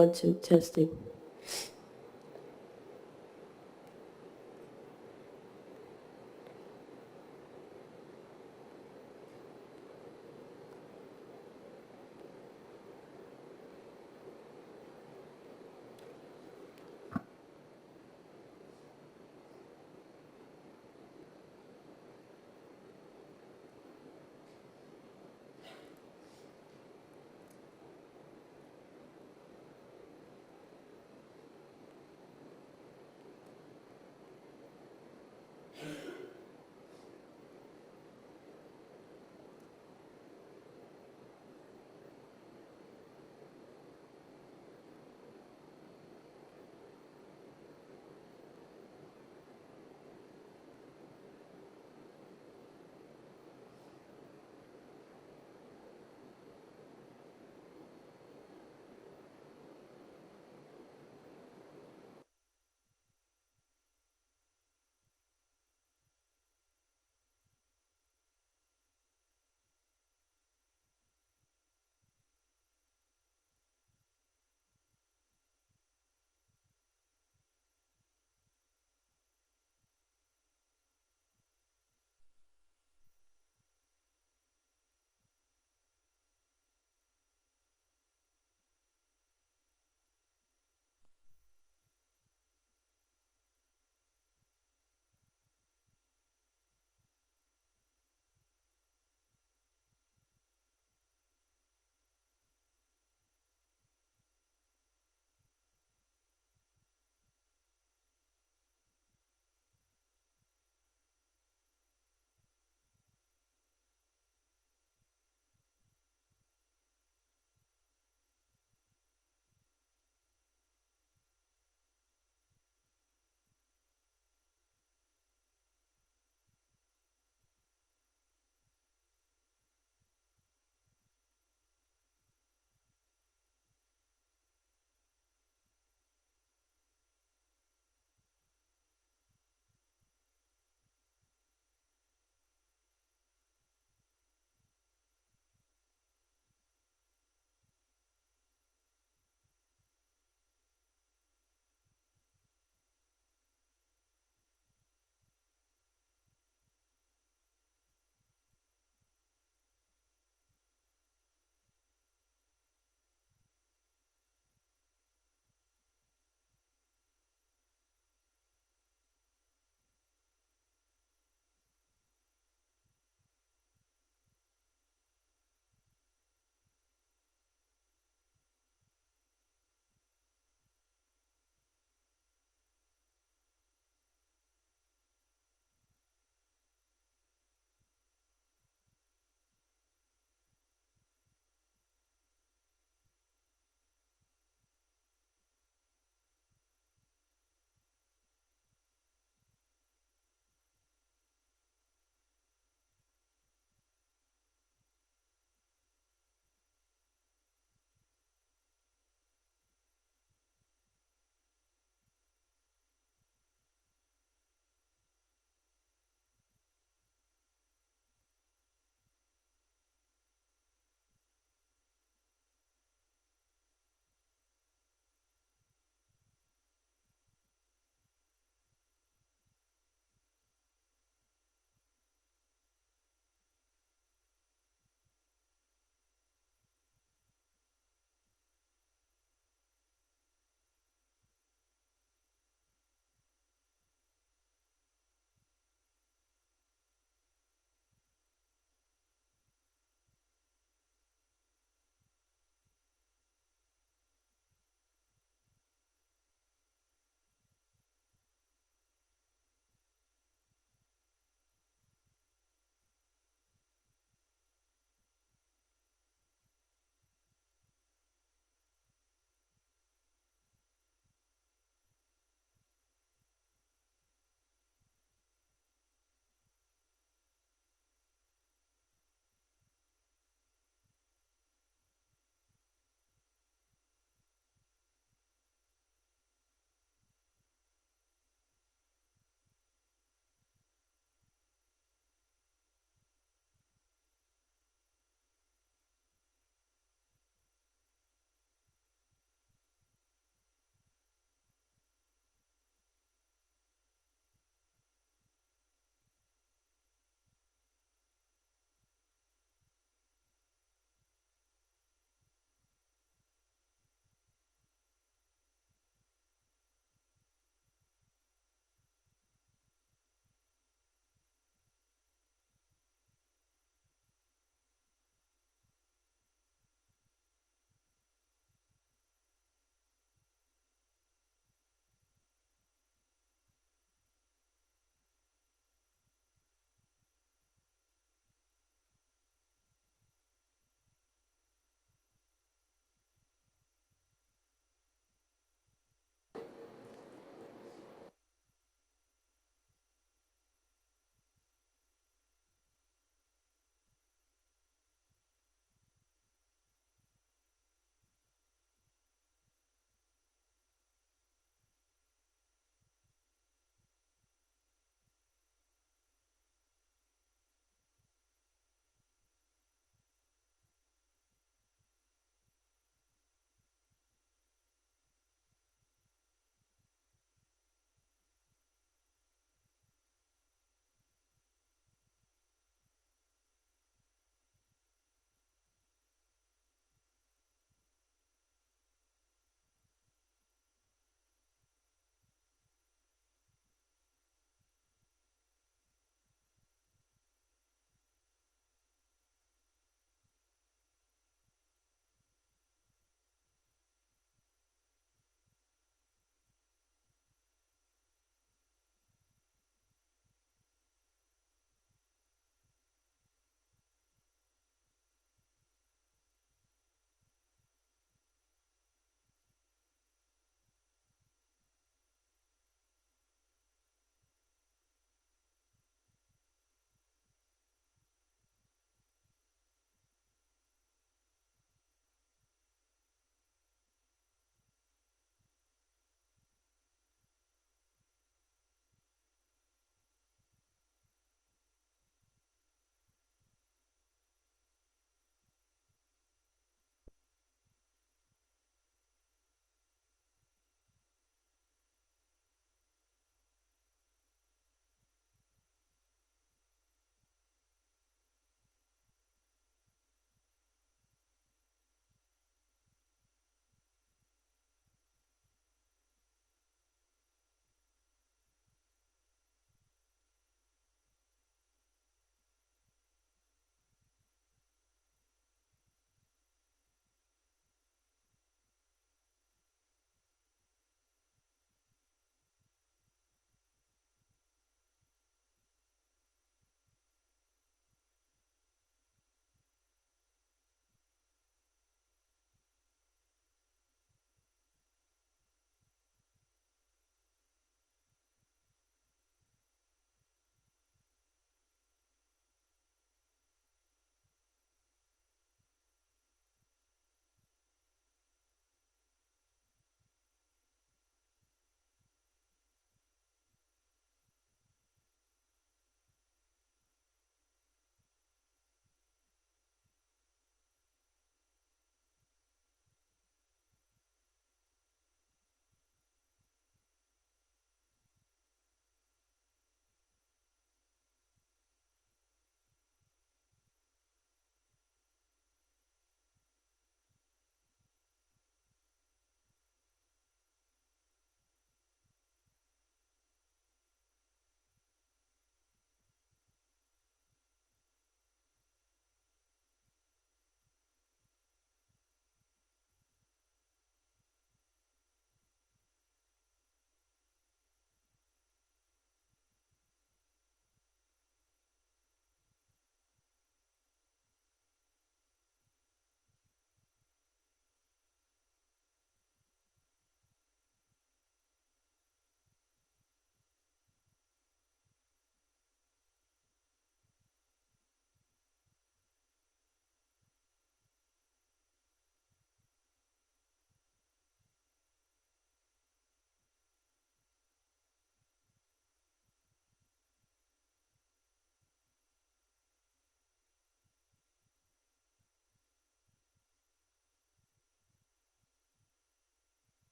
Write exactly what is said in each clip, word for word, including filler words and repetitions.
One, two, testing.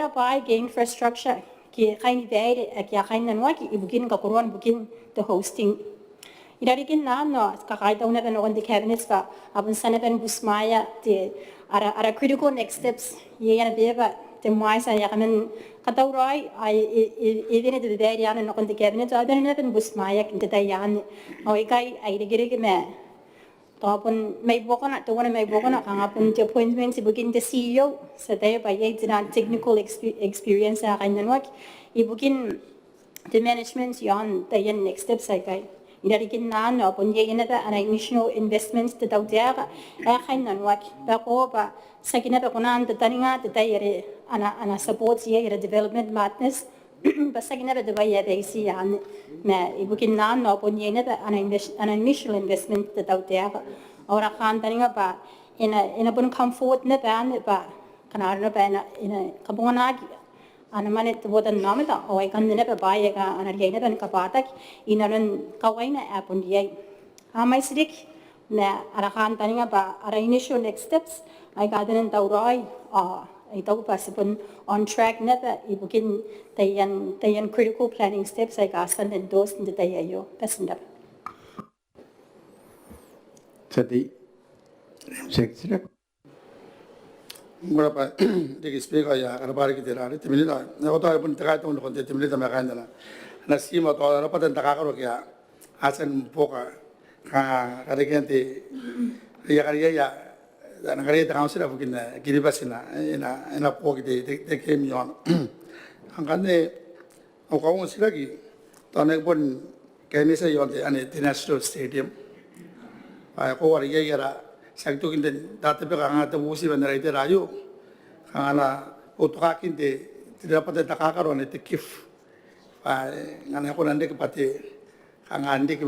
kabwarabwara bwaai ke infrastructure ke kainibaire ake a kainnanoaki ibukin kakoroan bukin te hosting. I rarikin anne ao I kakaitau naba nakon te Cabinet bwa a bon tia naba ni butimwaea te ara, ara critical next steps. Iai ana beba te mwaiti ae a kaman katauraoi ao e, e, e, e wene te babaire anne nakon te Cabinet ao a bane naba ni butimwaeaki n te tai anne. Ao ikai a irekereke ma tao bon mai buakona, teuana mai buakona kanga bon te appointment ibukin te C E O, ti ataia bwa iai te naan technical expe-, experience ae kainnanoaki ibukin te management iaon taian next steps aikai. I rarikin anne ao bon iai naba ana initial investment te tautaeka ae kainnanoaki. Bwa koaua bwa tiaki naba kona n tataninga te tai are ana, ana support iai ara development partners, bwa tiaki naba te bwai ae baiti anne. Ma ibukin anne ao bon iai naba ana invest-, ana initial investment te tautaeka. Ao ara kantaninga bwa e na, e na bon come forward naba anne bwa kanga arona bwa e na, e na kabonganaaki ana mwane te botannaomata ao aikanne naba bwaai aika a na riai naba ni kabwataki inanon kawaina ae bon riai. A mwaiti riki ma ara kantaninga bwa ara initial next steps aika a bane n tauraoi ao I taku bwa ti bon on track naba ibukin taian, taian critical planning steps aika a tia n endorse n te tai aio. Bati n rabwa. Tia tei, Executive. Ko rabwa te Speaker, ao ko rabwa riki te rari te Minita. N na kaota bon te kaitau nakon te Minita ma kaain ana, ana tiim ao tao a rabwa n takakaro ake a tia ni buoka ka, karekean te, aia kariaia, ana kariaia te kauntira ibukin, eh, Kiribati e na, e na, e na buoki te, te, te game iaona. Ngkanne au kaunga titiraki tao e na bon kaineti iaon te, anne te National Stadium. Ao e koaua are iai ara, tiaki tokin te, tao te beka kanga te bubuti bwa n ara itera aio kanga a na boutokakin te, te rabwata n takakaro anne te KIF. Bwa, eh, ngkana e kona n reke bwa te, kanga n reke,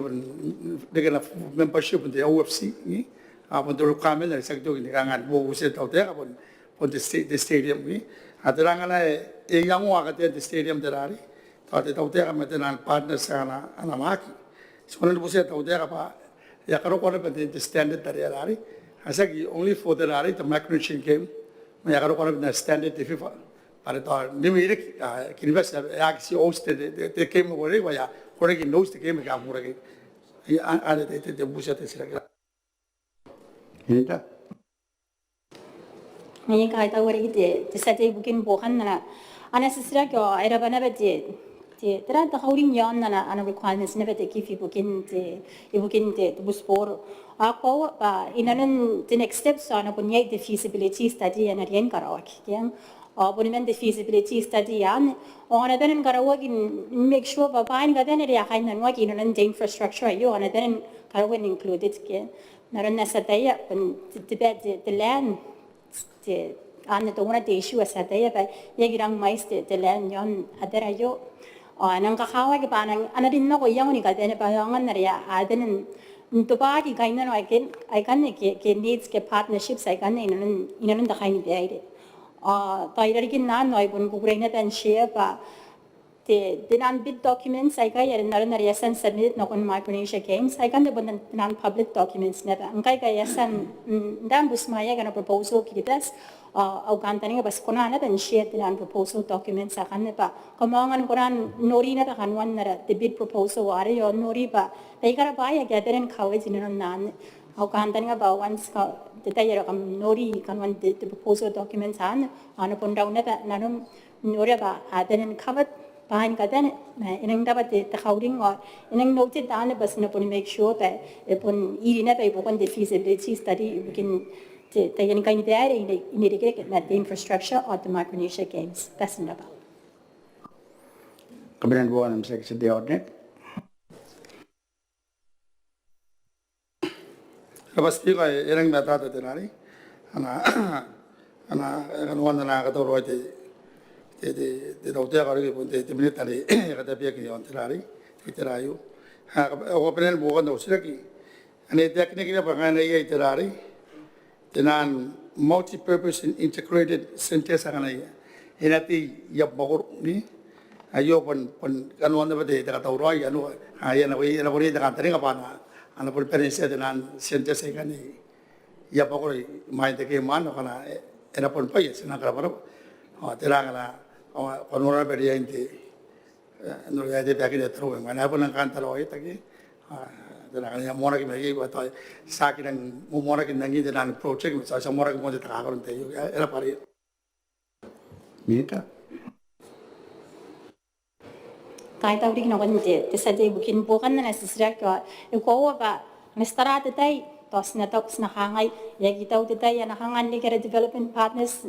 reke ana membership n te O F C, ni? Ao bon te requirement are tiaki tokin kanga bubuti te tautaeka bon, bon te sta-, te stadium, ni? Ao tera ngkana e, e iangoa katean te stadium te rari, tao te tautaeka ma te naan partners aika a na, a na waaki. Ti kona ni bubuti te tautaeka bwa e a karokoa naba te, te standard are e rari. A tiaki only for te rari, te Micronesian Game. Ma e a karokoa naba te standard te FIFA. Bwa are tao n rimwi riki, a, Kiribati e aki tii host te, te, te game ae uarereke, bwa e a koraki n host te game ae uarereke. Ia, a, anne te, te, te bubuti te titiraki. Minita. Ngaia e kaitau riki te, te tia tei ibukin buokan ana, ana titiraki ao e rabwa naba te, te, tera te kauring iaon ana, ana requirements naba te KIF ibukin te, ibukin te, te butiboro. Ao koaua bwa inanon te next steps ao a na bon iai te feasibility study ae na riai ni karaoaki. Ke ao bon man te feasibility study anne ao a na bane ni karaoaki n make sure bwa bwaai ni kabane are a kainnanoaki inanon te infrastructure aio a na bane ni karaoaki n included ke. N aron ae ti ataia bon te, te, te, te land, te, anne teuana te issue ae ti ataia bwa e aki rang mwaiti te, te land iaon abara aio. Ao e nang kakawaki bwa a nang, a na rin nako iango ni kabane bwa aonga n are a, a bane n tobwaaki kainnano aikanne ke, ke needs ke partnerships aikanne inanon, inanon te kainibaire. Ao tao i rarikin anne ao I bon kukurei naba n share bwa te, te naan bid documents aikai are n aron are e a tia n submit nakon Micronesia Games aikanne bon te naan public documents naba. Ngkai ngkai e a tia n, n, n butimwaeaki ana proposal Kiribati, ao au kantaninga bwa ti kona naba n share te naan proposal documents akanne bwa kam aonga ni kona n nori naba kanoan ara te bid proposal arei ao n nori bwa baikara bwaai ake a bane ni covered inanon anne. Au kantaninga bwa once ka, te tai are kam nori kanoan te, te proposal documents anne ao a na bon rau naba nanom n noria bwa a bane ni covered bwaai ni kabane, ma e nang rabwa te, te kauring ao e nang noted anne bwa ti na bon make sure bwa e bon iri naba ibukin te feasibility study ibukin te, taian kainibaire ae ine, irekereke ma te infrastructure ao te Micronesia Games. Bati n rabwa. Kabanean buokan am titiraki te tia tei ae karineaki. Ko rabwa Speaker, e rangi ni matata te rari. Ana, ana, e kanoan ana katauraoi te, te, te, te tautaeka riki bon te, te Minita are e katabeaki iaon te rari, te, te rari aio. A, au kabanean buokan au titiraki. Anne e taekinaki naba bwa kanga e na iai te rari, te naan multi-purpose and integrated centres akana e na tei i abamwakoro, ni? Aio bon, bon kanoan naba te, te katauraoi, anne, a, e na, e na bon iai te kantaninga bwa a na, a na bon bane n tia te naan centres aikanne i abamwakoro imwain te game anne, akana e, e na bon bwaia, ti nang karabwarabwa. Ao tera ngkana, ao, ko noora naba riain te, e, noora riain te bakin te taromauri, ngkana e bon nang kan tarawa e taki, a, Tera ae moanaki mai ikai bwa tao ti aki rang moanaki n angin taian project ma ti a moanaki moa n te takakaro n te tai aio. E raba. Minita. Kaitau riki nakon te tia tei ibukin buokan ana titiraki ao e koaua bwa ngkana ti tara te tai tao ti na tau ti na kangai e aki tau te tai ae na kanga n reke ara development partners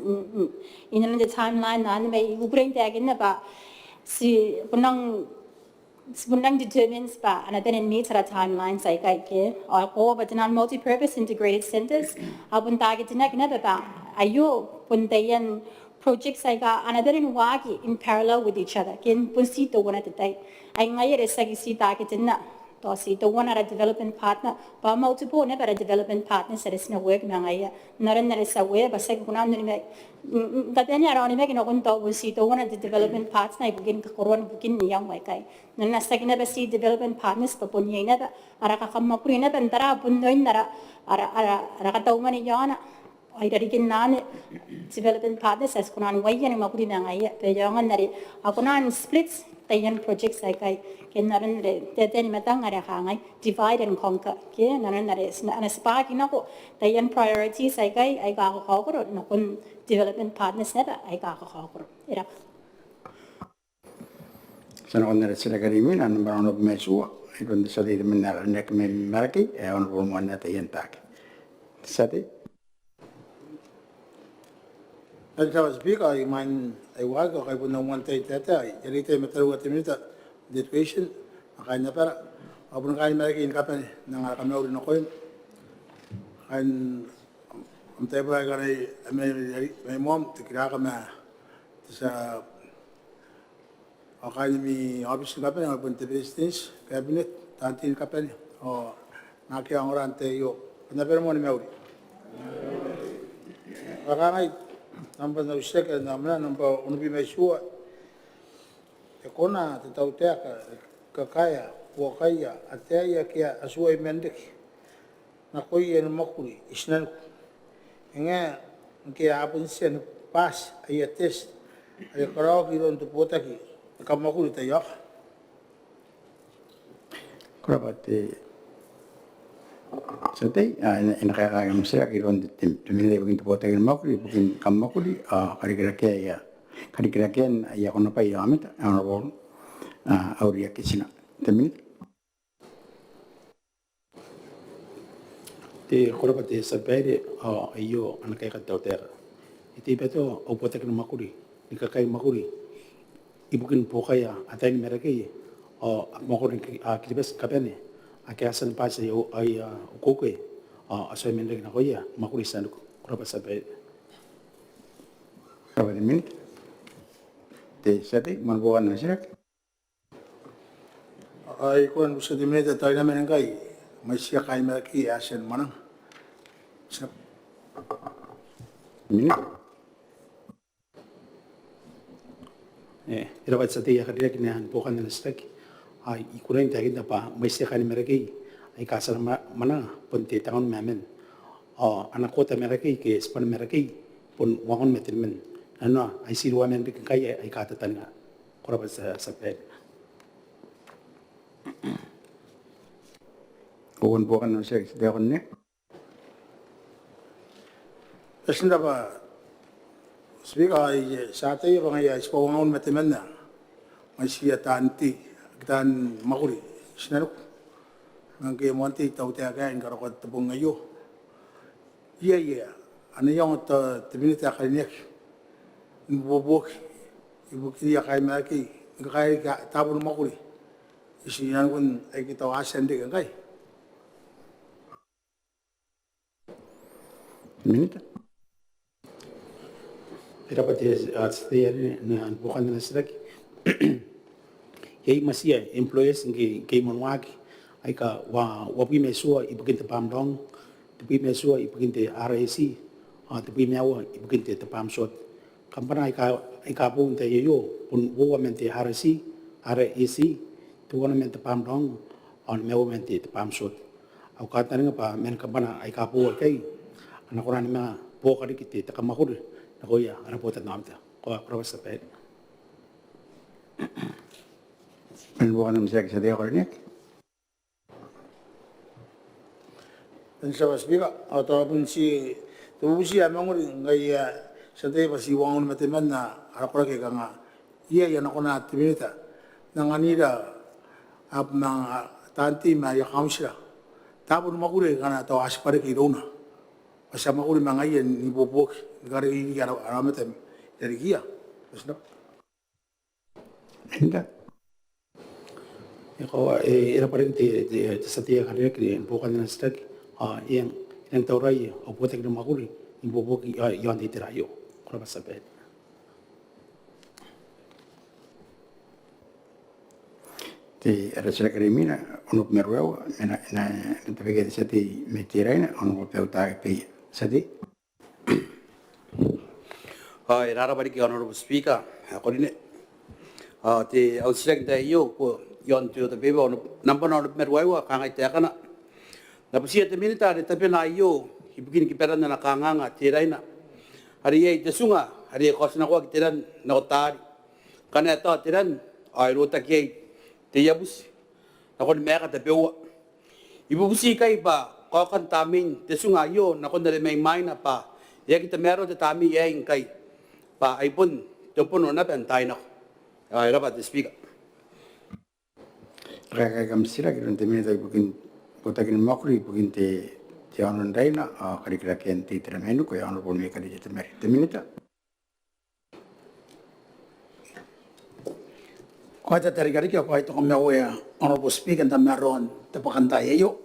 inanon te timeline anne ma I kukurei n taekinna bwa ti bon rang ti bon rang determine bwa a na bane n meet ara timelines aikai ke ao e koaua bwa taian multi-purpose integrated centres a bon targetinaki naba bwa aio bon taian projects aika a na bane n waaki in parallel with each other ke bon ti teuana te tai. Ai ngaia are ti aki ti targetinna tao ti teuana ara development partner bwa multiple naba ara development partners are ti na work ma ngaia n aron are ti a work bwa ti aki kona n onimaki n kabanea ara onimaki nakon tao bon ti teuana te development partner ibukin kakoroan bukin iango aikai. N aron ae ti aki naba ti development partners bwa bon iai naba ara kakamwakuri naba n tara bon oin ara ara ara ara katau mwane iaona ao irarikin anne development partners ae ti kona n uaia ni mwakuri ma ngaia bwa e aonga n are a kona n split taian projects aikai ke n aron are te taetae ni matang are a kangai divide and conquer ke n aron are a na tibwaaki nako taian priorities aikai aika kakaokoro nakon development partners naba aika kakaokoro. E raba. Ti a nakon ara titiraki are imwina, nambwa onobwi ma itiua, iroun te tia tei temanna ae karineaki mai Marakei, ae Honourable Moanna Taian Taake. Te tia tei. Thank you, Speaker. Imwain ae I waaki ao kai bon au moan tai n taetae, I a reitai ma tariu te Minita n te Education ma kaain abara ao boni kaain Marakei ni kabane n anga ara kamauri nakoim. Kaain am taiboraoi akanne mai moam, te kiraka ma te tia ao kaain ami aobiti ni kabane ao bon te Beretitenti, Cabinet, taan tei ni kabane ao naake a ongora n te tai aio, kam na bane moa ni mauri. Ao kangai nambwa n au titiraki ae nambwa onobwi ma itiua. E kona te tautaeka ni kakaea buokaia ataei ake a tuai man reke nakoia ni mwakuri i tinaniku. E ngae ngke a bon tia ni pass aia test are karaoaki iroun te botaki ni kamwakuri taiaoka? Ko rabwa te tia tei. E na kaekaaki am titiraki iroun te Minita ibukin te botaki ni mwakuri ibukin kamwakuri ao karikirakean aia konabwai aomata, Honourable Auriaki Tina. Te Minita. Te, ko rabwa te tia babaire, ao aio ana kaeka te tautaeka. E teimatoa au botaki ni mwakuri ni kakaei mwakuri ibukin buokaia ataei ni Marakei ao mwakoro ni Kiribati ni kabane ake a tia ni bati aia ukeuke ao a tuai man reke nakoia ni mwakuri i tinaniku. Ko rabwa te tia babaire. Ko rabwa te Minita. Te tia tei, moan buokan ana titiraki. Ai ko rabwa te Minita, tao I na mena ngkai mwaitiia kaain Marakei ae a tia ni mwananga. Minita. E rabwa te tia tei ae karineaki n ana buokan ana titiraki. Ai I kukurei n taekinna bwa mwaitiia kaain Marakei aika a tia ni mwananga bon te tengaun ma aman ao ana kota Marakei ke tibwan Marakei bon uangaun ma teniman. Nanona ai ti ruaman riki ngkai aika tataninga. Ko rabwa te tia babaire. Ko rabwa te tia tei ae karineaki. E tia n rabwa Speaker, ai ti ataia bwa ngaia ai tibwa uangaun ma temanna mwaitiia taan tei, taan mwakuri i tinaniku. Ma ngke e moan tei te tautaeka aei ni karokoa te bong aio, iai ana iango te Minita ae karineaki ni buobuoki ibukiia kaain Marakei ni kakaea riki taabo ni mwakuri i tinanikun aike tao a tia n reke ngkai? Minita. E rabwa te tia tei ae karineaki n ana buokan ana titiraki. Iai mwaitiia employers ngke I moan waaki aika uabwi ma itiua ibukin te bamrong, tebwi ma itiua ibukin te RAC ao tebwi ma aua ibukin te bamsort. Kambana aika boou n te tai aio bon uoua man te RAC, RAC, teuana man te bamrong ao nimaua man te bamsort. Au kantaninga bwa man kambana aika boou aikai a na kona ni manga buoka riki te kamwakuri nakoia ara botannaomata. Ko rabwa te tia babaire. Manga buokan ana titiraki te tia tei ae karineaki. Tia Speaker, ao tao bon ti te bubuti ae mangori ngkai e a tia n ataia bwa ti uangaun ma temanna ara koraki aika kanga iai, a na kona te Minita n anganira aia manga taan tei ma aia kauntira taabo ni mwakuri aika a na tao a tibwa reke irouna bwa ti a mwakuri ma ngaiia n ibuobuoki ni karekei ara, ara aomata i rarikiia. Ko rabwa. Minita. E koaua, e, e rabwa riki te, te, te tia tei ae karineaki ni buokan ana titiraki. Ao e nang, e nang tauraoi au botaki ni mwakuri n ibuobuoki i aon te itera aio. Ko rabwa tia babaire. Te, ara titiraki are imwina, Honourable Maruewa, e na, e na, e na tabeka te tia tei mai Teraina, Honourable Beuta Kepeia. Tia tei. Ao e rarabwa riki Honourable Speaker ae karineaki. Ao te, au titiraki n te tai aio, ko, i aon te order paper, ao nambana Honourable Maruewa, kangai taekana. N na butiia te Minita are tabena aio ibukin kiberan ana kanganga Teraina are iai te tunga are e kaotinakoaki te ran nako taari. Ngkana e tao te ran ao e rotaki iai te iabuti nakon maeka tabeua. I bubuti ikai bwa kaokan tamnein te tunga aio nakon are mai mwaina bwa e aki tamaroa te tamnei aei ngkai bwa ai bon te bono naba n taai nako. Ao e rabwa te Speaker. Kaekai kam titiraki iroun te Minita ibukin botaki ni mwakuri ibukin te, te aono n Raina ao karikirakean te itera mainiku, ae Honourable Maikariri Temari. Te Minita. Ko a tia n rikirake, ko a tia ni kamaiuia Honourable Speaker n tamaroan te bwakantaai aio.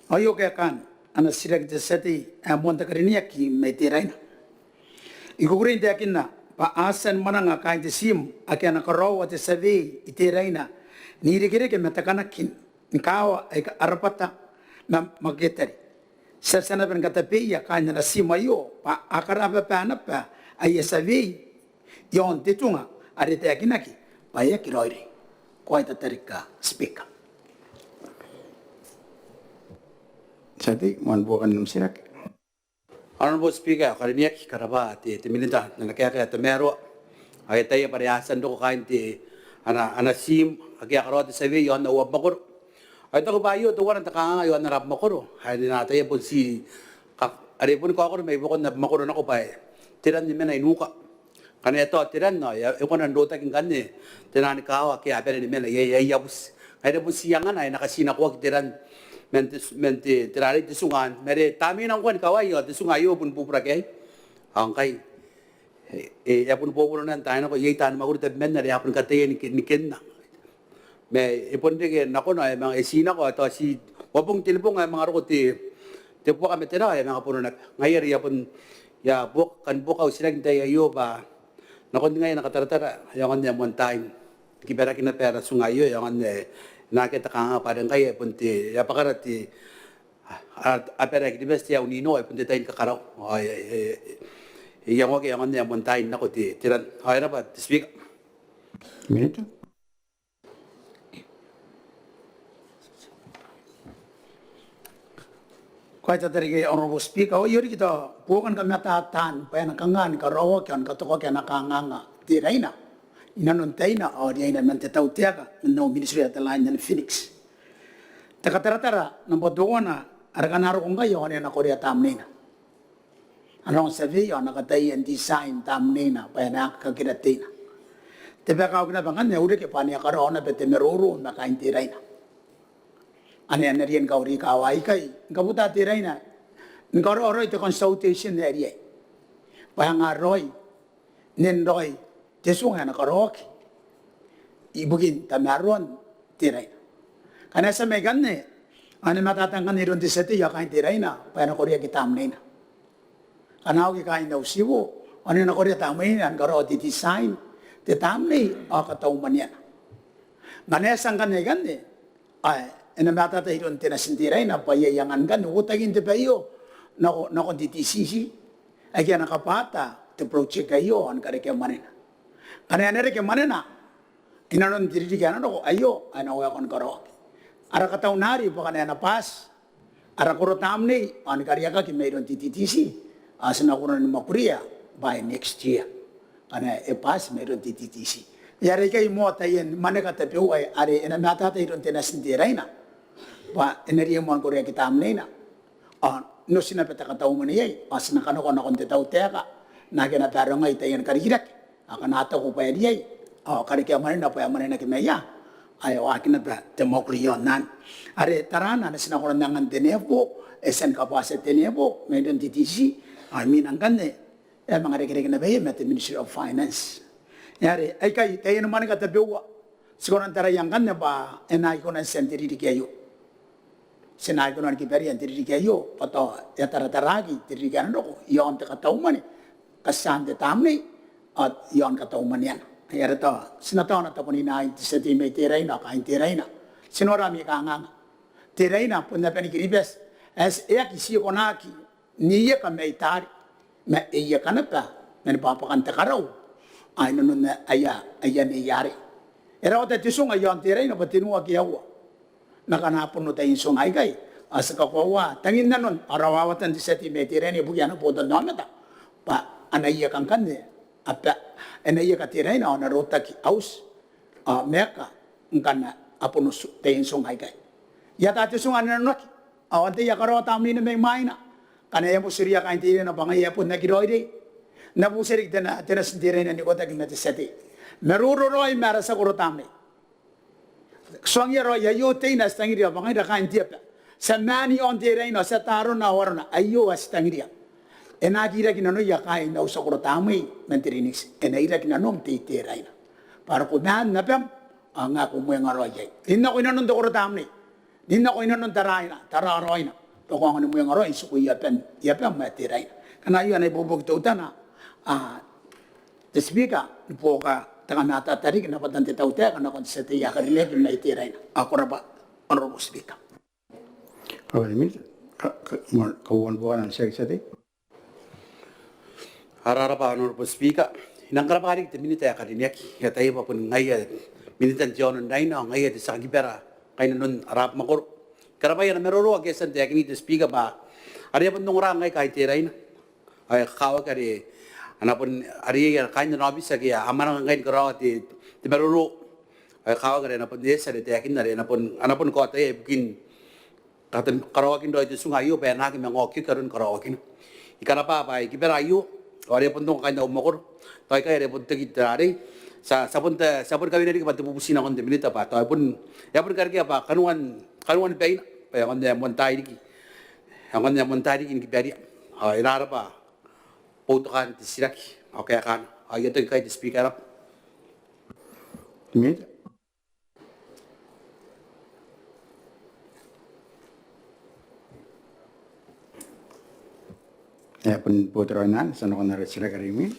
Ao aio kaekaan ana titiraki te tia tei ae moan te karineaki mai Teraina. I kukurei n taekinna bwa a tia ni mwananga kaain te tiim ake a na karaoa te survey i Teraina n irekereke ma te kanaki ni kaawa aika Arabata ma Mwaketari. Ti a tia naba ni katabeia kaain ana tiim aio bwa a karababa naba aia survey i aon te tunga are taekinaki bwa e aki raoiroi. Ko a tia n rikirake Speaker. Tia tei, moan buokan am titiraki. Honourable Speaker ae karineaki, ko rabwa te, te Minita n ana kaeka ae tamaroa. Ao e ataia bwa are a tia n roko kaain te, ana, ana tiim ake a karaoa te survey i aon aua mwakoro. Ao e taku bwa aio teuana te kanganga i aon ara mwakoro ae e na ataia bon ti ka, are boni kaokoro mai buakon abamwakoro nako bwa e, te ran ni mena i nuka. Ngkana e tao te ran ao e kona n rotaki ngkanne te nang ni kaawa ake a bane ni mena iai, iai aia buti. Ngaia are bon ti angana ae e na katinakoaki te ran man te, man te, te rarei te tunga anne. Ma are tamneina ngkoa ni kawai ao te tunga aio bon bubura ke aei. Ao ngkai e, e a bon bobono n taai nako, iai taan mwakuri tabeman are a bon kataia ni ke, ni kenna. Ma e bon reke nakona ae manga e tinako, ao tao ti uabong tenibong ae manga roko te, te buaka ma te rawa ae manga bono naba. Ngaia are I a bon, I a buok, kan buoka au titiraki n te tai aio bwa nakon ngaia ana kataratara ae aonga n moan tain kibaraki naba ara tunga aio ae aonga n, e na akea te kanganga bwa are ngkai e bon te, e a bwakara te, a, a, abara ae Kiribati te aunino, e bon te tai ni kakarau. Ao e, e, e, e iangoaki ae aonga n moan tain nako te, te ran. Ao e rabwa te Speaker. Minita. Ko a tia n rikirake Honourable Speaker, ao aio riki tao buokan kamatataan bwaai aika kanga ni karaoaki ao ni katokaaki ana kanganga Teraina inanon taina ao riaina man te tautaeka man au Ministry ae te Line and Phoenix. Te kataratara nambwa teuana are ngkana a roko ngkai ao a na korea tamneina. A na ongo survey ao a na kataia n design tamneina bwa e na kakira teina. Te baika oki naba ngkanne e a reke bwa a na karaoa naba te maroro ma kaain Teraina. Ane a na riai ni kaori kaawa aikai ni kabuta Teraina ni karaoa raoi te consultation ae riai bwa e anga raoi nen raoi te tunga ae na karaoaki ibukin tamaroan Teraina. Ngkana e a tia mai ikanne ao e na matata ngkanne iroun te tia tei ao kaain Teraina bwa e na koreaki tamneina. Ngkana a oki kaain au tibo ao e na korea tamneina ni karaoa te design, te tamnei ao kataumaneana. Ngkana e a tia ngkanne ikanne ao e na matata iroun te natin Teraina bwa iai angan ngkanne uotakin te bwai aio nako, nakon te DCC aike a na kabwata te project aio ao ni karekea mwanena. Ngkana e na reke mwanena inanon te ririki ae na roko aio ao e na waekoa ni karaoaki. Ara katautau naba bwa ngkana e na bwati ara koro tamnei ao ni kariaiakaki mairoun te DCC ao ti na kona ni mwakuria by next year ngkana e bwati mairoun te DCC. Ngaia are aikai moa taian mwaneka tabeua are e na matata iroun te natin Teraina bwa e na riai moa ni koreaki tamneina Ao n oti naba te katau mwane iai ao ti na kanakoa nakon te tautaeka naake a na barongai taian karikirake akana a taku bwa e riai ao karekea mwanena bwa e mwanenaki mai ia ae waaki naba te mwakuri iaon anne. Are tarana ane ti na koro n angan te NEPO, e tia ni kabwatia te NEPO mairoun te DTC ao imwina ngkanne e a manga rekereke naba iai ma te Ministry of Finance. Are aikai taiani mwaneka tabeua ti kona n taraia ngkanne bwa e na aki kona n tia n te ririki aio. Ti na aki kona ni kibaria n te ririki aio bwa tao e a tarataraaki te ririki ae na roko iaon te katau mwane, katean te tamnei ao iaon katau mwaneana. Ai are tao ti na taona taboniina ain te tia tei mai Teraina ao kaain Teraina. Ti nora ami kanganga. Teraina bon aban Kiribati ae e aki ti konaki n ieka mai taari ma e ieka naba man bwabwakan te karau ae inanon aia, aia nei arei. E rawata te tiunga iaon Teraina bwa tenua ke aua. Ma ngkana a bon ota n tiunga aikai ao ti kakoaua tangin nanon ao rawawatan te tia tei mai Teraina ibukia ana botannaomata bwa a na ieka ngkanne aba, e na ieka Teraina ao a na rotaki auti ao maeka ngkana a bon oti taian tiunga aikai. I ata te tiunga ane nanonaki ao antai ae karaoa tamneina mai mwaina? Ngkana e a motirawa kaain Teraina bwa ngaia ae bon aki raoiroi, N na butia riki te na, te natin Teraina n ikotaki ma te tia tei. Maroro raoi ma ara tia koro tamnei. Tuangiia raoi aio teina ae ti tangiria bwa ngaira kaain te aba, ti a maan iaon Teraina ao ti ata arona ao arona. Aio ae ti tangiria. E na aki iraki nanoia kaain au tia koro tamnei man te Rinikiti, e na iraki nanom te I-Teraina. Bwa are ko maan n abam ao ngaia ko mwengaraoi iai. Rin nako inanon te koro tamnei, rin nako inanon taraina, taraaraoina bwa ko aonga ni mwengaraoi n tiku i aban, i abam ae Teraina. Ngkana aio ana ibuobuoki teutana, a, te Speaker, ni buoka te kamatata riki n rabwatan te tautaeka nakon te tia tei ae karineaki mai Teraina. Ao ko rabwa, Honourable Speaker. Ko rabwa te Minita. Ka, ka, kauoua ni buokan ana titiraki te tia tei. Ko rabwa Honourable Speaker. I nang karabwa riki te Minita ae karineaki. I ataia bwa bon ngaia Minitan te aono n Raina ao ngaia te tia kakibara kainnano n ara abamwakoro. I karabwaia ana maroro ake e a tia n taekin te Speaker bwa are e a bon ongora ngai kaain Teraina ao e kakawaki are a na bon, are iai kaain ana aobiti ake a mwananga ngkai ni karaoa te, te maroro. Ao e kakawaki are a na bon eti are taekinna are a na bon, a na bon kaotaia ibukin karaoakin raoi te tiunga aio bwa e na aki manga okioki aron karaoakina. I karabwa bwa e kibara aio ao are e a bon ongo kaain au mwakoro. Tao ikai are e a bon toki te rarei. Ti a, ti a bon, ti a bon kawenea riki bwa te bubuti nakon te Minita bwa tao e a bon, e a bon karekea bwa kanoan, kanoan baina bwa e aonga n moan tai riki, e aonga n moan tai riki ni kibaria. Ao e rarabwa boutokaan te titiraki ao kaekana. Ao I a toki ikai te Speaker, e rabwa. Minita. E a bon boutoraoi naba, ti a nakon ara titiraki are imwina.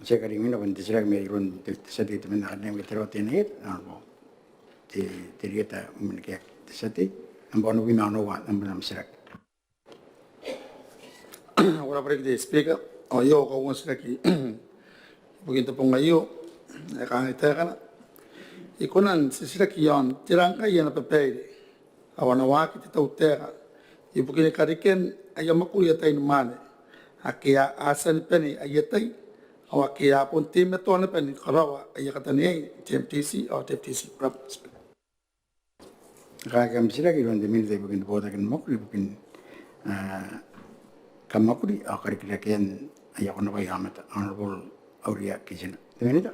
Titiraki are imwina bon te titiraki mairoun te, te tia tei temanna ae karineaki mai Tarawa Teinainano, Honourable Te, Terieta Mwemwenikeaki. Te tia tei, nambwa onobwi ma onoua, nambwa, am titiraki. Ko rabwa riki te Speaker. Ao aio au kauoua n titiraki ibukin te bong aio, e kangai taekana: I kona n titiraki iaon tera ngkai ana babaire ao ana waaki te tautaeka ibukin karikeen aia mwakuri ataeinimwaane ake a tia ni bane aia tai ao ake a bon teimatoa naba ni karaoa aia kataneiai n te MDC ao te FDC. Ko rabwa. Kaekaan am titiraki iroun te Minita ibukin te botaki ni mwakuri ibukin, a, kamwakuri ao karikirakean aia konabwai aomata, Honourable Aurea Kitina. Te Minita.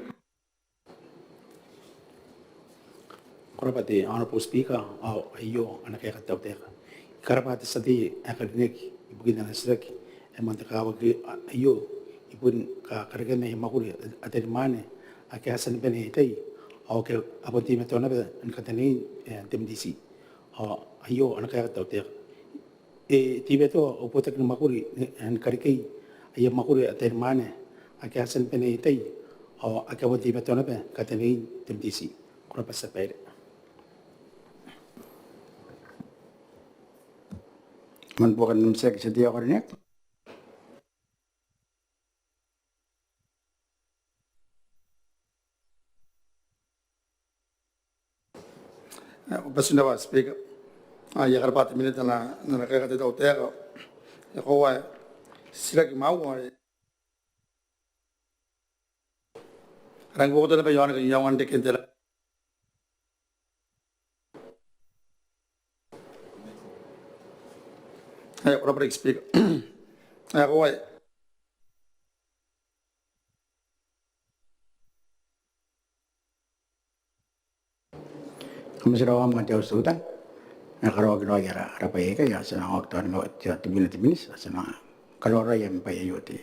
Ko rabwa te Honourable Speaker, ao aio ana kaeka te tautaeka. I karabwa te tia tei ae karineaki ibukin ana titiraki ae moan te kakawaki aio ibukin ka, karikeen aia mwakuri ataeinimwaane ake a tia ni bane aia tai ao ake a bon teimatoa naba ni kataneiai n te MDC. Ao aio ana kaeka te tautaeka. E teimatoa au botaki ni mwakuri ni, ni karikei aia mwakuri ataeinimwaane ake a tia ni bane aia tai ao ake a bon teimatoa naba ni kataneiai n te MDC. Ko rabwa te tia babaire. Man buokan am titiraki te tia tei ae karineaki. Ko bati n rabwa Speaker. Ao I a karabwa te Minita n ana kaeka te tautaeka. E koaua titiraki ma aua. Rang buoka tona bwa I aonga n reke n tera. Ae, ko rabwa riki Speaker. Ae, ko rabwa. Kam na tiraua mwaane te Auti Teutana. E karaoaki raoi ara, ara bwai aikai, ao ti na oki tao ni mauri te, te Minita, te Minita, ao ti na karaoa raoi am bwai aio te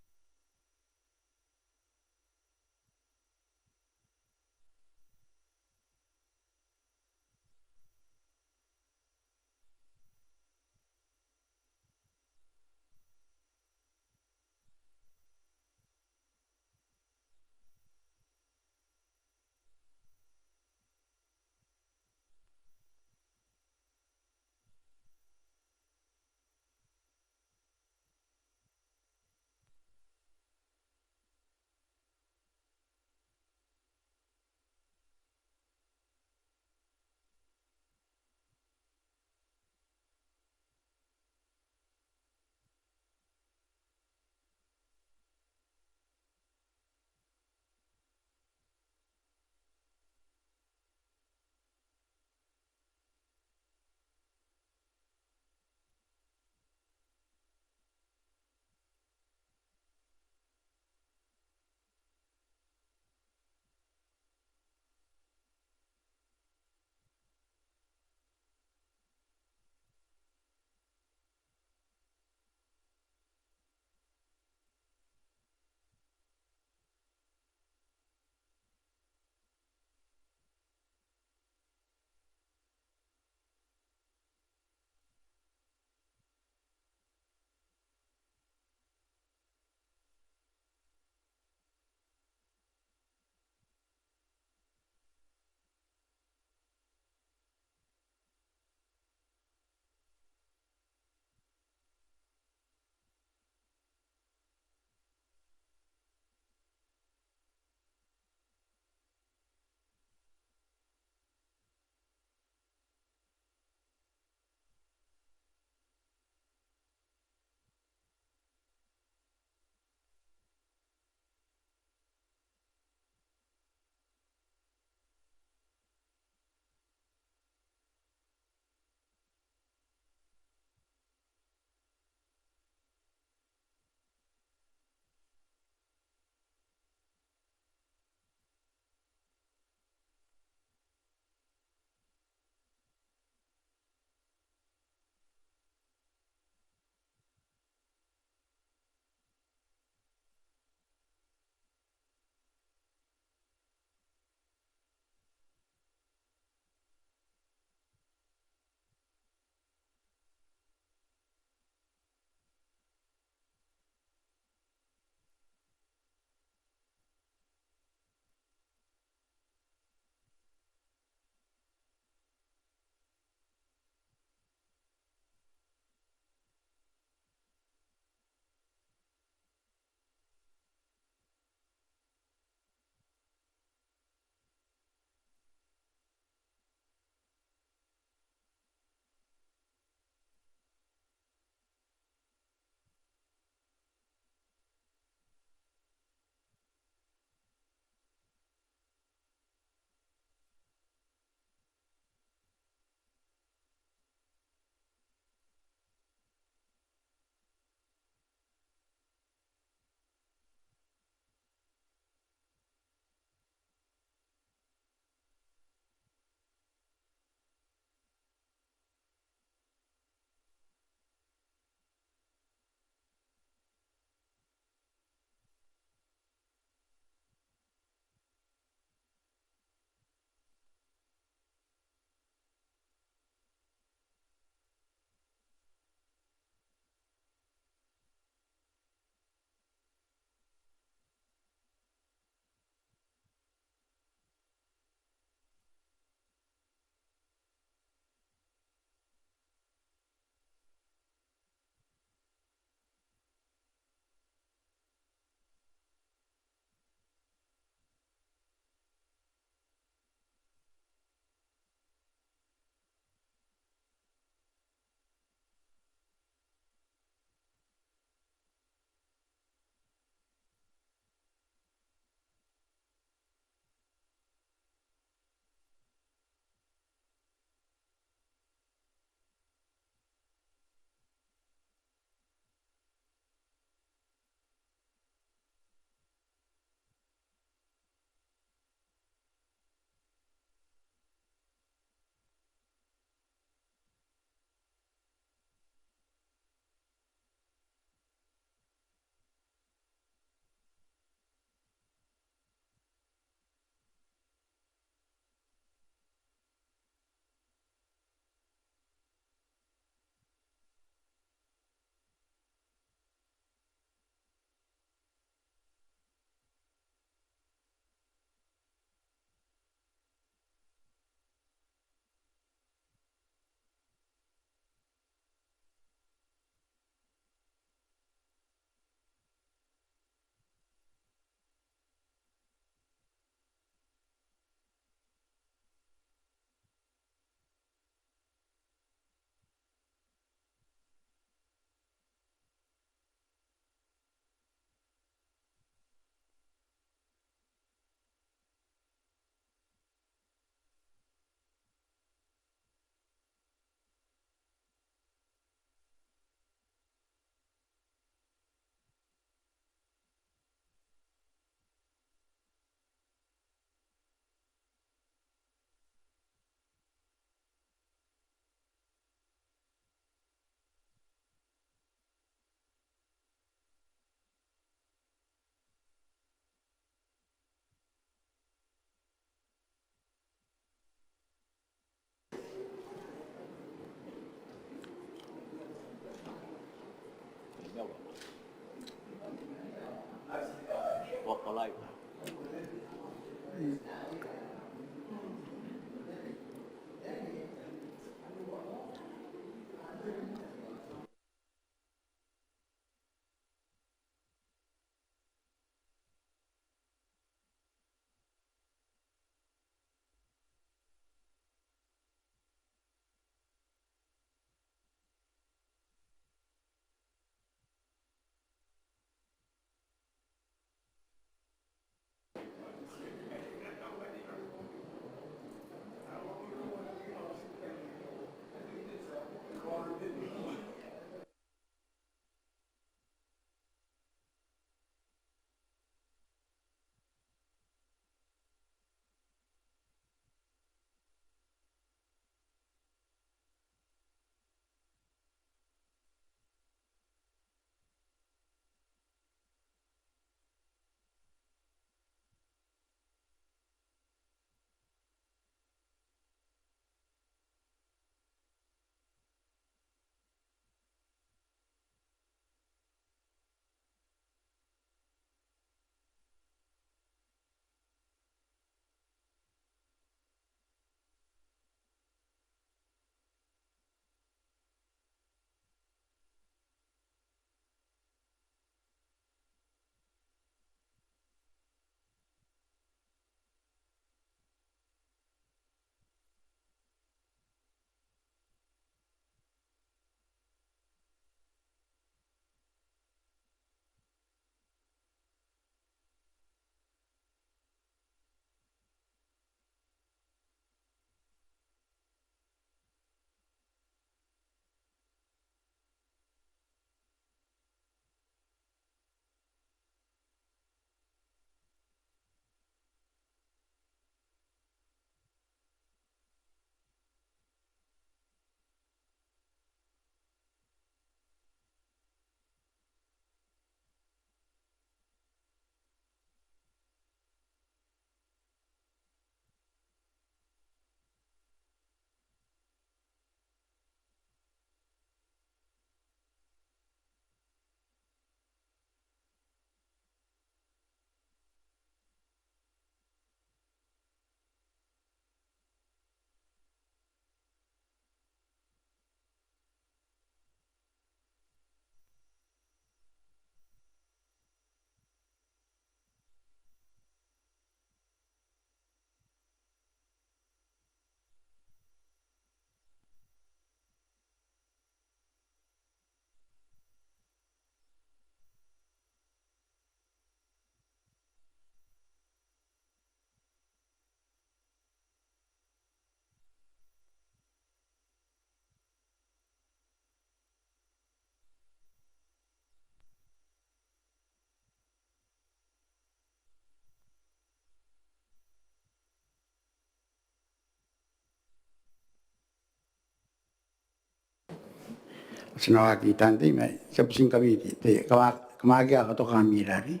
ti na waaki taan tei ma ti a butiingkami te, te, kam a, kam a aki katoka ami rari,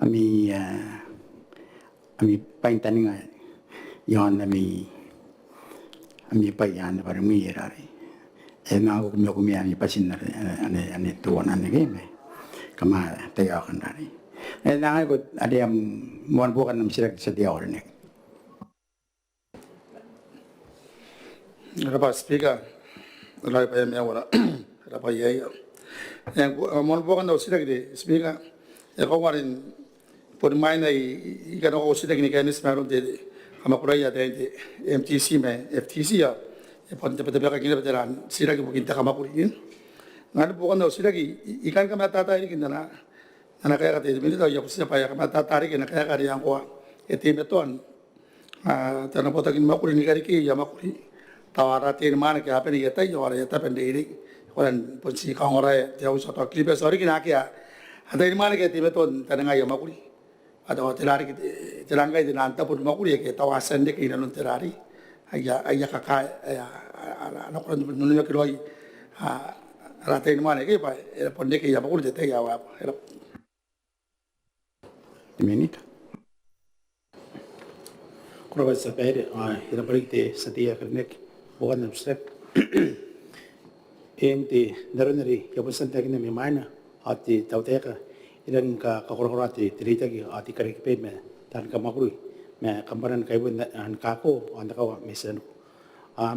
ami, ami bwaintaninga iaon ami, ami bwai anne bwa rimwi rari. E na kumikumia ami bwatin are, are, are teuana anne ke ma kam a tei aokan rari. E na ngae ko are am moan buokan am titiraki te tia tei ae karineaki. Ko rabwa Speaker, ko rabwa bwa e a maiu ara, ko rabwa iai. Eng, moan buokan au titiraki te Speaker, e koaua rin bon imwain ae I, I kanakoa au titiraki ni kaineti ma aron te kamwakuraia ataein te M T C ma F T C ao e bon tabetabe kakinna bwa tera am titiraki ibukin te kamwakuri. Ngaia buokan au titiraki, I, I kan kamatata riki n ana, ana kaeka te Minita ao I a butiia bwa e a kamatata riki ana kaeka are ngkoa e teimatoa n a, taian botaki ni mwakuri ni kareke aia mwakuri. Tao ara teinimwaane ake a bane aia tai ao ara aia tabo n reirei. Ko na bon ti kaongora te Auti ao tao Kiribati ao riki naake a teinimwaane ake a teimatoa n tanengai aia mwakuri. Ao tao tera riki, tera ngkai taian tabo ni mwakuri ake tao a tia n reke inanon tera riki aia, aia kakae, aia, a, a, a, a na kona n onimaki raoi, a, ara teinimwaane ake bwa e na bon reke aia mwakuri n te tai ae waekoa. E rabwa. Te Minita. Ko rabwa te tia babaire, ao e rabwa riki te tia tei ae karineaki, buokan am titiraki. Eng, te, n aron are I a bon tia n taekinna mai mwaina, ao te tautaeka e rangi ni ka, kakorakoraa te, te reitaki ao te kareke bai ma taani kamwakuri ma kambana ni kaibuke n, ni kako ao n akawa mai tinaniku. A,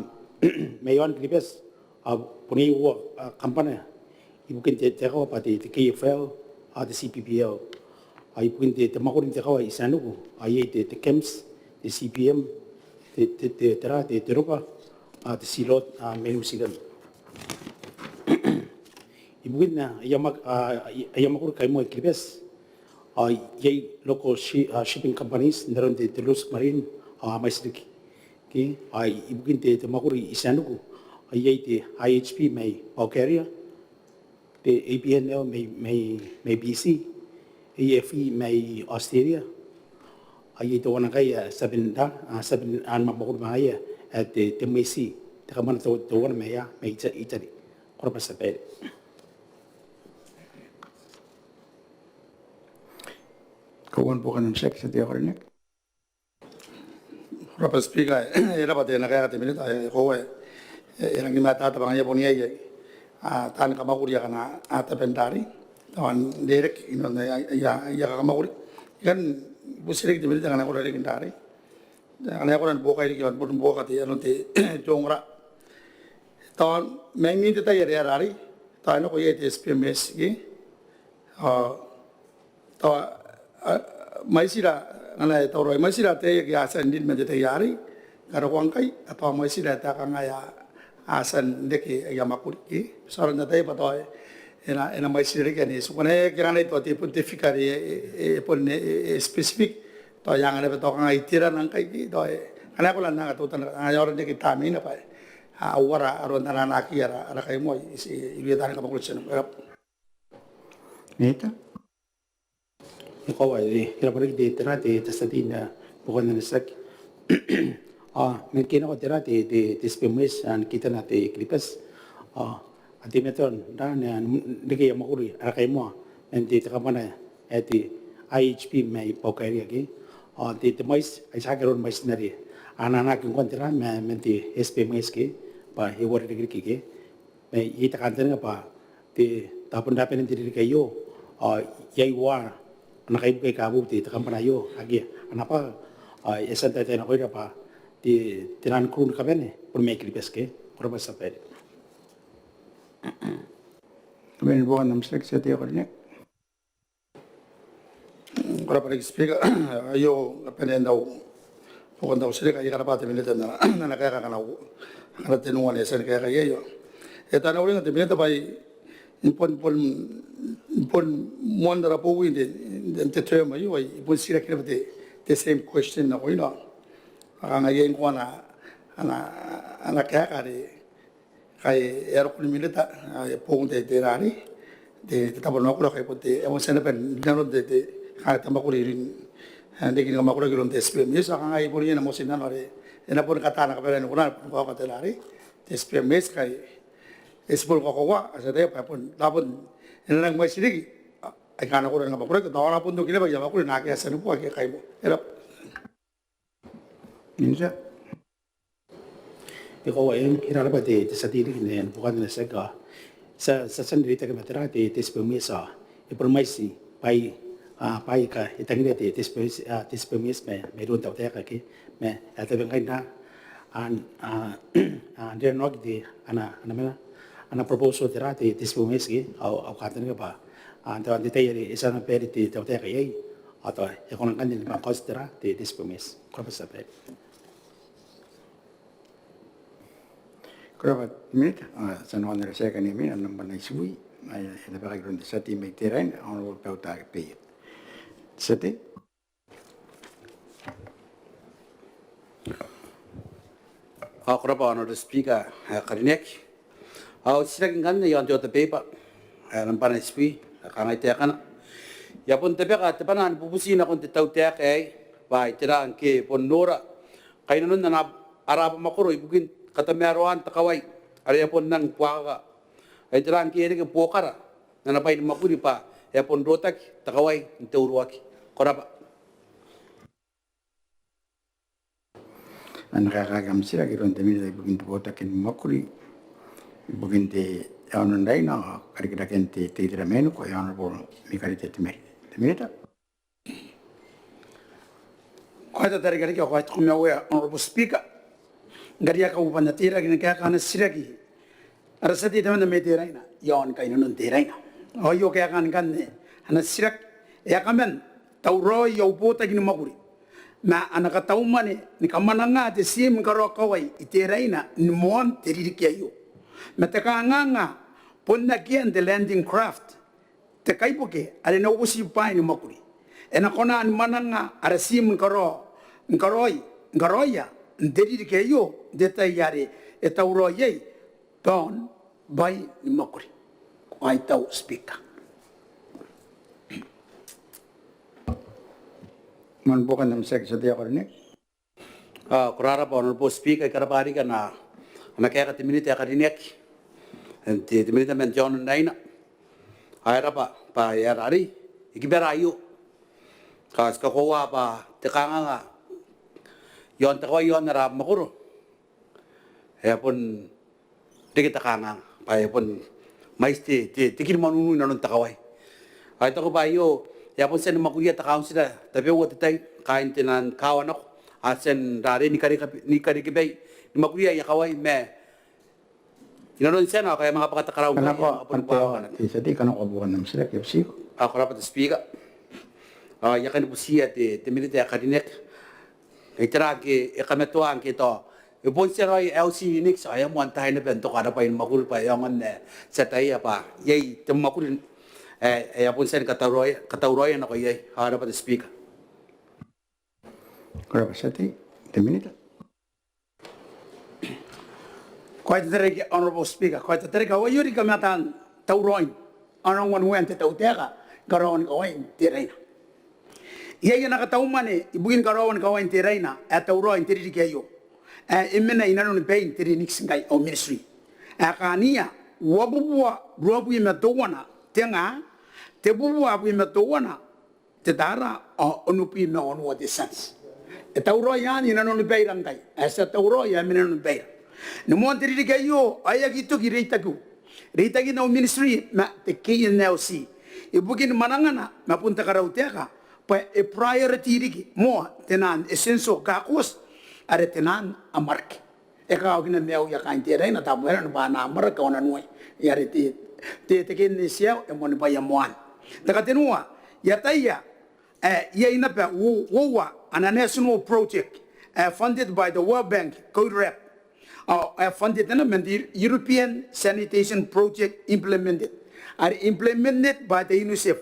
mai aon Kiribati, a, bon iai uoua, a, kambana ibukin te, te akawa bwa te, te K F L ao te C P P L. A, ibukin te, te mwakuri n te akawa i tinaniku, a, iai te, te KEMS, te C P M, te, te, te, tera, te, te RUPA, a, te Sealord, a, mai New Zealand. Ibukin, a, aia mwak-, a, aia mwakuri kaimoa i Kiribati, a, iai local shi-, a, shipping companies n aron te, te Loose Marine, a, mwaiti riki. Ke, a, ibukin te, te mwakuri i tinaniku, a, iai te I H P mai Bulgaria, te A P N L mai, mai, mai B C, A F E mai Australia, a, iai teuana ngkai, a, seven, a, seven, a, ma mwakuri ma ngaia, a, te, te M S C, te kambana teu-, teuana mai, a, mai Ita-, Italy. Ko rabwa te tia babaire. Kauoman buokan am titiraki te tia tei ae karineaki. Ko rabwa Speaker, e rabwa te, ana kaeka te Minita, e koaua e, e rangi ni matata bwa ngaia bon iai, a, taani kamwakuri akana a tabe n rari, tao n rereke inanon aia, aia, aia kakamwakuri. I kan butirake te Minita ngkana e kona riki n rari, ngkana e kona ni buoka riki, bon buoka te, aron te, te ongora. Tao mai imwin te tai are a rari, tao e nako iai te S P M S ke, a, tao, a, mwaitira, ngkana e tauraoi, mwaitira ataei ake a tia n rin man te tai arei, karokoa ngkai, a tao mwaitira ae taekan ae a, a tia n reke aia mwakuri ke. Ti aron ataei bwa tao e na, e na mwaiti riki anne, ti kona, e kangai tao te, bon te figure are e, e, e bon, e, e specific, tao e anga naba tao kangai iterana ngkai ke, tao e, ngkana e kona n anga teutana, a, e aonga n reke tamneina bwa, a, uara aron anaakin ara, ara kaimoa i, i, irouia taani kamwakuri n te tai ae nako. Minita. E koaua, e, e rabwa riki te, tera, te, te tia tei n buokan ana titiraki. A, man ngke e nako, tera, te, te, te S P M S, a, ni kitana te Kiribati. A, a teimatoa n, n, n reke aia mwakuri ara kaimoa man te, te kambana ae te I H P mai Bulgaria ke. A, te, te mwaiti, ai tiaki aron mwaitin are a anaanaki ngkoa, tera, ma, man te S P M S ke, bwa e uarereke riki ke. Ma iai te kantaninga bwa te, tao bon rabwatan te ririki aio, a, iai uoua ana kaibuke aika boou te, te kambana aio, ake a na bwaka, a, e a tia n taetae nakoira bwa te, te naan crew ni kabane bon mai Kiribati ke. Ko rabwa te tia babaire. Kabanean buokan am titiraki te tia tei ae karineaki. Ko rabwa riki Speaker, aio kabanean au, buokan au titiraki, I karabwa te Minita n ana, ana kaeka akana, akana tenua ane e tia ni kaeka iai. E taona uringa te Minita bwa I bon, bon, bon moan ara bowi n te, n te term aio, I bon titiraki naba te, te same question nakoina. Ao kanga iai ngkoa ana, ana, ana kaeka are ngkai e a roko ni Minita, a, e boou n te, te rari, te, te tabo ni mwakuri, ngkai bon te, e a tia naba n rinanon te, te, kanga te mwakuri irin, a, n reke ni kamwakuraki iroun te S P M S, ao kanga I bon iai ana motinnano are e na boni kataia ni kabane ni kona ni kaoka te rari, te S P M S, ngkai E tibwa kakoaua, a tia n ataia bwa e bon, a bon, e na nang mwaiti riki aika a na kona ni mwakuri, tao a na bon toki naba ia mwakuri n akea tia ni bua ake a kaimoa. E rab'a. Minita. E koaua, e rab'a te tia tei riki n bukin ana titiraki. Ti a tia n reitaki ma tera te tibwa mwaitin, e bon mwaiti bwai, bwai aika e tangiria te tibwa mwaitin mairoun te tautaeka ke, ma e tabe ngkai n rianoaki te ana, ana mena, ana proposal tera te tibwa mwaitin ke, au, au kantaninga bwa n te tai are e tia naba te tautaeka iai, ao tao e kona ngkanne ni bane ni kaoti tera te tibwa mwaitin. Ko rab'a te tia babaire. Ko rab'a te minita. Ti a nakon ara titiraki ae nambana itibwi, ae e na bwaka iroun te tia tei mai Teraina, Honourable Bauta Kepeia. Te tia tei. Ao ko rab'a Honourable Speaker ae karineaki. Au titiraki ngkanne iaon te order paper ae nambana itibwi, ae kangai taekana. I a bon tabeka te bwanaa ni bubuti nakon te tautaeka aei bwa tera ngke e bon nora kainnanon ana, ara abamwakoro ibukin katamaroan te kawai are e a bon nang buakaka, ao tera ngke e reke buokara n ana bwai ni mwakuri bwa e a bon rotaki te kawai n te uruaki. Ko rab'a. Ana kaekaaki am titiraki iroun te minita ibukin te botaki ni mwakuri ibukin te aono n Raina ao karikirakean te itera mainiku, ae Honourable Mikarite Temari. Te minita. Ko a tia n tarai riki, ko a tia ni kamaiuia Honourable Speaker. Ngkana I a kaubwa n teirake ni kaeka ana titiraki ara tia tei temanna mai Teraina iaon kainnanon Teraina. Ao aio kaekaan ngkanne ana titiraki: E a kaman tauraoi au botaki ni mwakuri ma ana katau mwane ni kamwananga te tiim ni karaokawai i Teraina ni moan te ririki aio, ma te kanganga bon akean te landing craft, te kaibuke are e na uoti bwaai ni mwakuri. E na kona ni mwananga ara tiim ni karao, ni karaoi, ni karaoia n te ririki aio n te tai are e tauraoi iai bon bwai ni mwakuri? Ko a kaitau Speaker. Moan buokan am titiraki te tia tei ae karineaki. Ao ko rarabwa Honourable Speaker, I karabwa riki ana, ana kaeka te minita ae karineaki, te, te minita man te aono n Raina. Ao e rabwa bwa e a rarei, e kibara aio. Ao ti kakoaua bwa te kanganga iaon te kawai iaon ara mwakoro e a bon reke te kanganga bwa e bon mwaiti te, te, te kirimwanunu inanon te kawai. Ao I taku bwa aio e a bon tia ni mwakuria te kauntira tabeua te tai, kaain te nang kaawa nako, a tia n rarei ni kareke, ni karekebai ni mwakuria aia kawai ma inanon tiana ao kaia manga bwaka te karaun. Ao ko rabwa te Speaker. Ao I a kani butiia te, te minita ae karineaki, e tera ngke e kamatoa ngke tao e bon tia raoi L C Linux ao e a moan tai naba n toka ara bwai ni mwakuri bwa e aonga n, e, tia taiaoka bwa iai te mwakuri ae, e a bon tia ni katauraoia, katauraoia nako iai. Ao ko rabwa te Speaker. Ko rabwa te tia tei. Te minita. Ko a tia n tarai riki Honourable Speaker, ko a tia n tarai riki, ao aio riki kamatan tauraoin ana uanuan te tautaeka ni karaoan kawain Teraina. Iai ana katau mwane ibukin karaoan kawain Teraina ae tauraoi n te ririki aio ae e mena inanoni bain te Linux ngkai, ao Ministry, ae kaania uabubua ruabwi ma teuana te nga tebubua abwi ma teuana te tara ao onobwi ma onoua te tianti. E tauraoi anne inanoni baira ngkai, ae e a tia tauraoi ae mena inanoni baira. Ni moan te ririki aio ao e aki toki reitakiu, reitakina au Ministry ma te K N L C ibukin mwanangana ma bon te karautaeka bwa e priority riki moa te nang essential cargos are te nang amwarake. E kaokina maiuia kaain Teraina Tabuaeran bwa a na amwarake ao a na nuai. Are te, te, te K N L C aio e moanibwaia moan. Te katenua, I ataia ae iai naba uoua ana national project ae funded by the World Bank, Coirab, ao ae funded naba man te European Sanitation Project implemented, are implemented by the UNICEF,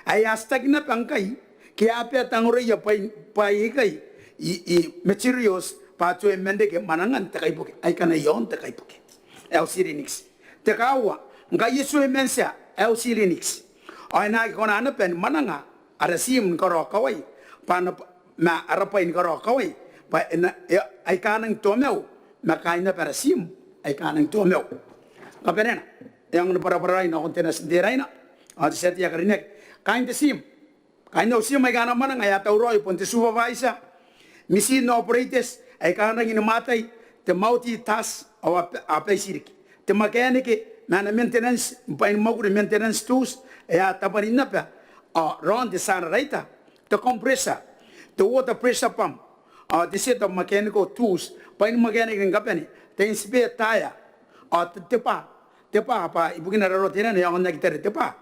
ae a titaki naba ngkai ke a bia tangoraoia bwai, bwai aikai, i, i materials bwa a tuai man reke mwanangan te kaibuke, aikana iaon te kaibuke, L C Linux. Te kaaua, ngkai e tuai man tia L C Linux ao e na aki kona naba ni mwananga ara tiim ni karaokawai bwa a na, ma ara bwai ni karaokawai bwa e na, e, aika a nang tomau ma kaain naba ara tiim aika a nang tomau. kabanea e aonga ni bwarabwaraai nakon te natin te raina ao te tia tei ae karineaki. Kaain te tiim, kaain au tiim aika a na mwananga, e a tauraoi bon te supervisor, machine operators aika a rangi ni mwatai, te multi task ao a baitiriki, te makaneke ma ana maintenance, bwai ni mwakuri maintenance tools ae a tabwanin naba ao raon te generator, te compressor, te water pressure pump ao te set of mechanical tools, bwai ni makaneke ni kabane, te spare tyre ao te bwa, te bwa bwa ibukina raroa te raina e aonga n aki tare te bwa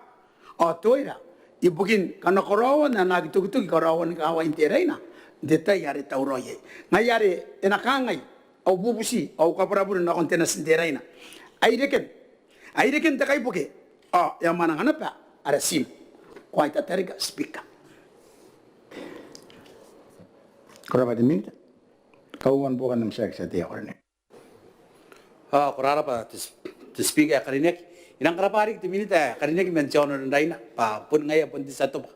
ao toira ibukin kanakoraoan ana aki tokitoki karaoan kawain te raina n te tai are tauraoi iai. Ngaia are e na kangai au bubuti ao au kabwarabure nakon te natin te raina. Ai reken, ai reken te kaibuke ao e a mwananga naba ara tiim. Ko a ita tarika, Speaker. Ko rabwa te Minita. Kauoua ni buokan am titiraki, tia tei ae karineaki. Ao ko rarabwa te, te Speaker ae karineaki. I nang karabwa riki te Minita ae karineaki man te aono n Raina bwa bon ngaia bon te tia tobwa,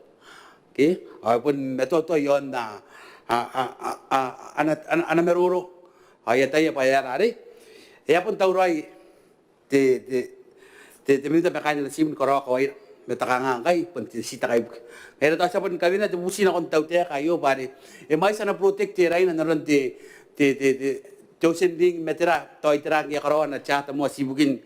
okay, ao e bon matoatoa iaon a, a, a, a, ana, ana, ana maroro. Ao I ataia bwa e aera arei e a bon tauraoi te, te, te, te Minita ma kaain ana tiim ni karaoa kawaira ma te kanganga ngkai bon te tia kaibuke. Ngaia are tao ti a bon kawenea te bubuti nakon te tautaeka aio bwa are e mwaiti ana protect te raina n aron te, te, te, te, te ocean link ma tera, tao itera ngke e a karaoa ana charter moa ti ibukin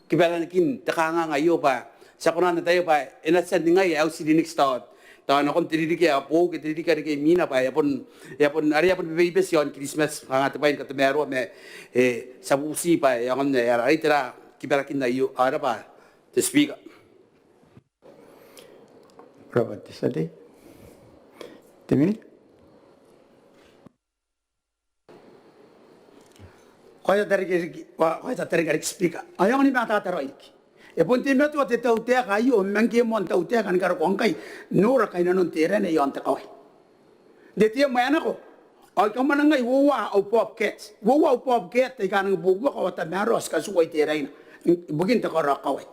kibaranakin te kanganga aio bwa ti a kona n ataia bwa e na tia n ningai ae uti riniki tao, tao nakon te ririki ae boou ke te ririki are imwina bwa e a bon, e a bon, are e a bon bebeibeti iaon Kiritimati, kanga te bwai ni katamaroa ma, e, ti a bubuti bwa e aonga n ae e a raraitera kibarakin aio. Ao e rabwa te Speaker. Ko rabwa te tia tei. Te Minita. Ko a tia n tarika riki, ko a, ko a tia n tarika riki Speaker. Ao e aonga ni matata raoi riki. E bon teimatoa te tautaeka aio ma ngke moan tautaeka ni karokoa ngkai n nora kainnanon te raina iaon te kawai. N te term ae nako ao I kamwanangai uoua au bobcat, uoua au bobcat aika a nangi buobuaka ao a tamaroa, ti katukua i te raina ibukin te karaokawai.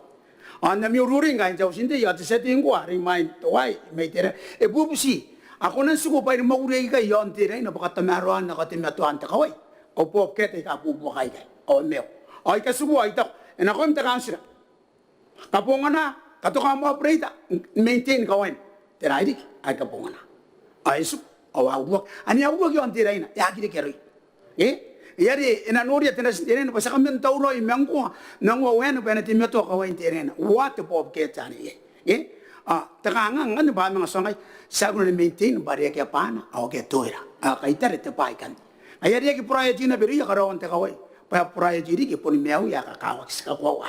Ao n ami uringnga kaain te auti n tei ao te tia tei ngkoa are imwain teuaei mai te raina e bubuti, a kona n tiku bwai ni mwakuri aikai iaon te raina bwa katamaroan ao kateimatoan te kawai? Au bobcat aika a buobuaka aikai ao a maiu. Ao I katukua ao I taku, e nakoim te kauntira, kabongana, katoka am operator n maintain kawaim. Tera ae riki? Ae kabongana. Ao e tiku ao a uruaki. Ane a uruaki iaon te raina e aki reke aroia. E? Ngaia are e na noria te natin te raina bwa ti a kaman tauraoi ma ngkoa, ma ngkoa ae e na bwa e na teimatoa kawain te raina. Uoua te bobcat anne iai. E? Ao te kanganga ngkanne bwa a manga tuangai, ti a kona ni maintain bwa are akea bwaana ao akea toira. Ao kai tare te bwai ikanne. Ngaia are e aki priority naba irouia karaoan te kawai bwa e priority riki boni maiuia ae kakawaki. Ti kakoaua.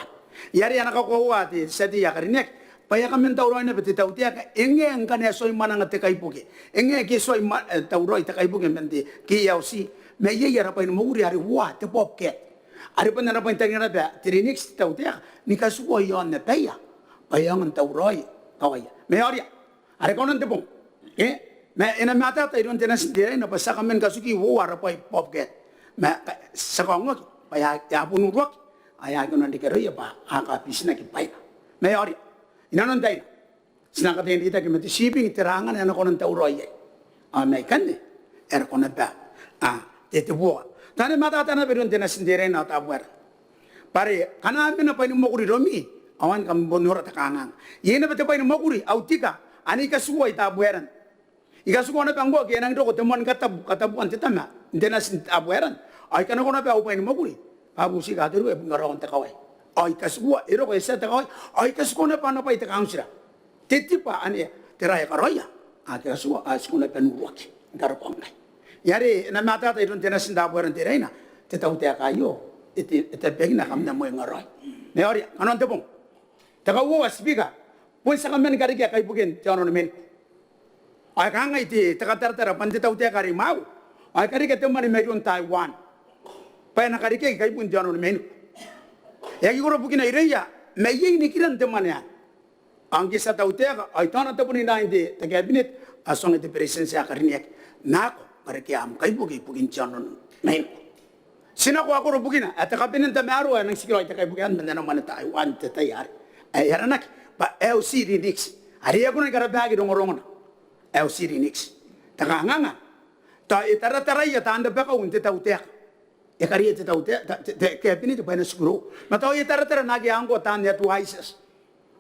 Ngaia are ana kakoaua te tia tei ae karineaki bwa e a kaman tauraoi naba te tautaeka, e ngae ngkana e tuai mwananga te kaibuke, e ngae ke e tuai ma, e, tauraoi te kaibuke man te KLC, ma iai ara bwai ni mwakuri are uoua te bobcat are bon ana bwai n taekina naba te Linnix te tautaeka ni katukua iaon abaia bwa e aonga n tauraoi kawaia. Ma e aoria are kaunan te bong, e, ma e na matata iroun te natin te raina bwa ti a kaman katuki uoua ara bwai bobcat, ma ti a kaongoaki bwa e a, e a bon uruaki ao e a aki kona n reke aroia bwa a kabitinaki bwaina. Ma e aoria, inanon taina ti na kataia n reitaki ma te shipping tera angana ae e na kona n tauraoi iai. Ao mai ikanne e roko naba, a, te, te buoka. Tao e na matata naba iroun te natin te raina ao Tabuaeran bwa are ngkana a mena bwai ni mwakuri iroumi ao a na kaman bon nora te kanganga. Iai naba te bwai ni mwakuri, au tika, ane I katukua i Tabuaeran. I katukua naba ngkoa ke e nangi roko te moan katabu, katabuan te tama n te natin Tabuaeran. Ao I kanako naba au bwai ni mwakuri, kabuti katerua ibukin karaoan te kawai. Ao I katukua, e roko, e tia te kawai. Ao I katukua naba ana bwai te kauntira, te tibwa ane tera ae e karaoia. A katukua, a tiku naba n uruaki ni karokoa ngkai. Ngaia are e na matata iroun te natin Tabuaeran te raina te tautaeka aio, e te, e tabeakina kam na moengaraoi. Ma e aoria, kanoan te bong, te kauoua Speaker, bon ti a kaman karekea kaibuken te aono ni Mainiku. Ao e kangai te, te kataratara bwa n te tautaeka are i mwaiu ao e karekea te mwane mairoun Taiwan bwa e na karekeaki kaibuken te aono ni Mainiku. E aki koro bukina irouia, ma iai nikiran te mwane anne. Ao ngke ti a tautaeka ao I taona te boni nain te, te Cabinet, ao tuangai te Beretitenti ae karineaki, nako karekea am kaibuke ibukin te aono ni Mainiku. Ti nako ao e koro bukina ae te kabanea n tamaroa ae e nang tikiraoi te kaibuke anne man ana mwane Taiwan n te tai arei ae e aranaki bwa LC Linnix, are e a kona ni karabaki rongorongona. LC Linnix, te kanganga, tao e tarataraia taan rabakau n te tautaeka E kariaia te tautaeka, te, te, te cabinet bwa e na tiku irou. Ma tao e taratara naake a ngkoa taan advisers.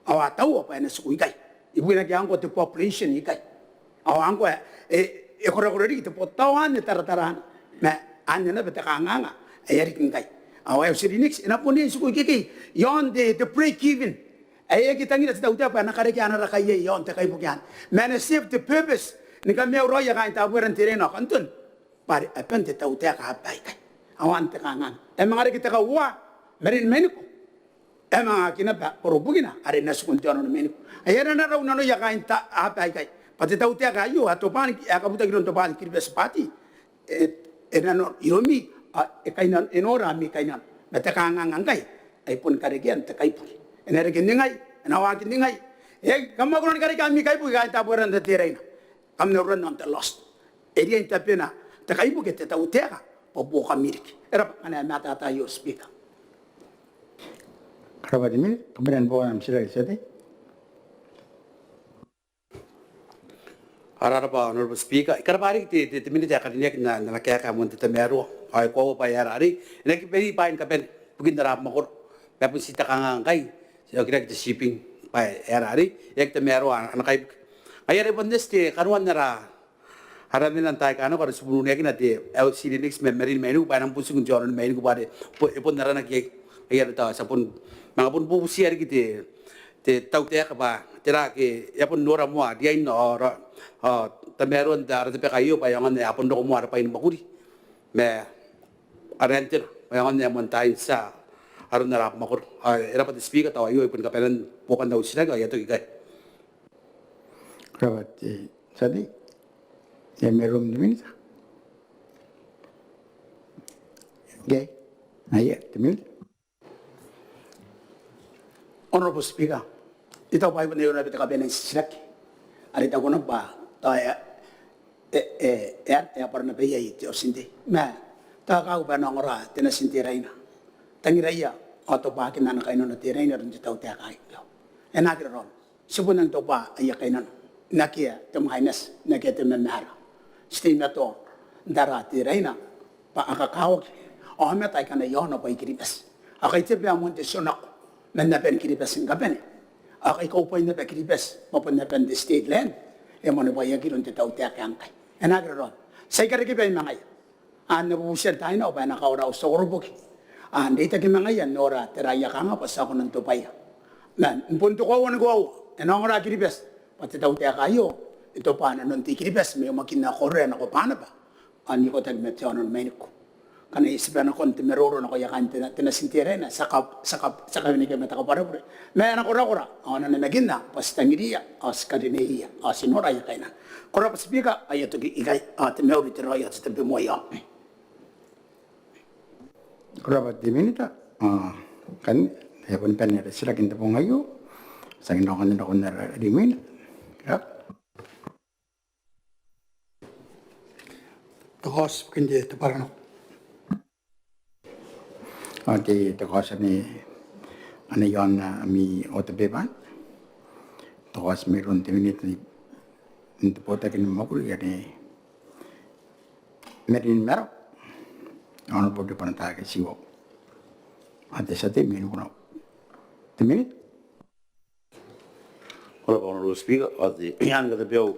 Ao a taua bwa e na tiku ikai. Ibukina ake a ngkoa te population ikai. Ao a ngkoa e, e korakora riki te botannaomata, e taratara anne. Ma anne naba te kanganga ae e a riki ngkai. Ao e a tia n riki, e na bon riai n tiku ikekei. Iaon te, te break even. Ae e aki tangira te tautaeka bwa e na karekea ana raka iai iaon te kaibuke anne. Ma e na serve te purpose ni kamaiu raoi kaain Tabuaeran, Teraina ao Kanton. Bwa are a bon te tautaeka aaba aikai. Ao anne te kanganga. E manga reke te kauoua, marin mainiku. E manga aki naba boro bukina, are e na tiku n te aono ni mainiku. Ae e na rau nanoia kaain ta, aaba aikai. Bwa te tautaeka aio, a tobwaan, a kabutaki iroun tobwaan Kiribati Party. E, e nano iroumi, a, e kainnano, e nora ami kainnano. Ma te kanganga ngkai, ai bon karekean te kaibuke. E na reke n ningai, e na waaki n ningai. E, kam a kona ni karekea ami kaibuke kaain Tabuaeran ao Teraina. Kam na uringnga n te lost. E riai n tabena te kaibuke te tautaeka bwa buokami riki. E rab'a, ngkana e matata aio, Speaker. Ko rab'a te Minita, kabanean buokan am titiraki te tia tei. Ko rab'a Honourable Speaker. I karab'a riki te, te, te Minita ae karineaki n ana kaeka ae moan te tamaroa. Ao e koaua bwa e aera arei, e na kiba bwaai ni kabane ibukin ara abamwakoro. Ma bon ti te kanganga ngkai, e okiraki te shipping bwa e aera arei, e aki tamaroa ana kaibuke. Ngaia are bon eti te kanoan ara, ara mena n taai aika nako are ti bununeakina te L C D Next ma marin mainiku bwa e nang bon tiku n te aono ni mainiku bwa are, bo, e bon aranaki iai. Ngaia are tao ti a bon manga bon bubutia riki te, te tautaeka bwa tera ake e a bon nora moa riain ao, ao tamaroan ara tabeka aio bwa e aonga n ae a bon roko moa ara bwai ni mwakuri. Ma ara antenna, bwa e aonga n ae moan tain tia aron ara abamwakoro. Ao e rab'a te Speaker, tao aio ai bon kabanean buokan au titiraki, ao I a toki ikai. Ko rab'a te tia tei. E a mairoum te Minita? Ngkai, aia te Minita. Honourable Speaker, I taku bwa ai bon aio naba te kabanea n titiraki are I taku naba bwa tao e, e, e, e a bwara naba iai te auti n tei. Ma tao e kakawaki bwa e na ongora te natin Teraina, tangiraia ao tobwaakin ana kainnano Teraina iroun te tautaeka aio. E na aki raraoma. Ti bon nang tobwa aia kainnano n akea te mwaiti, n akea te mamaara. Ti teimatoa n tara Teraina bwa a kakawaki aomata aika a na iaona bwai Kiribati, a kaitebea moan te tionako man aban Kiribati ni kabane, a kaikaubwai naba Kiribati bwa bon aban te state land. E moanibwaiaki iroun te tautaeka ae ngkai. E na aki raraoma. Ti a karekea bwa e manga iai. Ao N na bubutia n taai nako bwa e na kaora au tia koroboki ao n reitaki ma ngaia n nora tera aia kanganga bwa ti a kona n tobwaia. Ma n bon te koaua ni koaua, e na ongora Kiribati bwa te tautaeka aio e tobwa nanon te I-Kiribati mai Omakin ao Kororoa nako Banaba ao n ikotaki ma te aono ni mainiku. Ngkana e tibwa nakon te maroro nakoia kaain te, te natin Teraina, ti a ka, ti a ka, ti a kaweneaki ma te kabwarabure. Ma e na korakora ao a na namakinna bwa ti tangiriia ao ti karineia ao ti nora aia kainnano. Ko rabwa Speaker, ao I a toki ikai, ao te mauri, te raoi ao te tabomoa. Ko rabwa te Minita. Ao ngkanne e a boni bane ara titiraki n te bong aio. Ti a nako n ara rimwina. Ia. Te kaoti ibukin te, te bwaranako. Ao te, te kaoti anne, anne iaon ami order paper. Te kaoti mairoun te Minita n te botaki ni mwakuri anne, Marin Maro, Honourable Ribanataake Tiwau. Ao te tia tei mai Nikunau. Te Minita. Ko rabwa Honourable Speaker, ao te, I a anga te bwai ae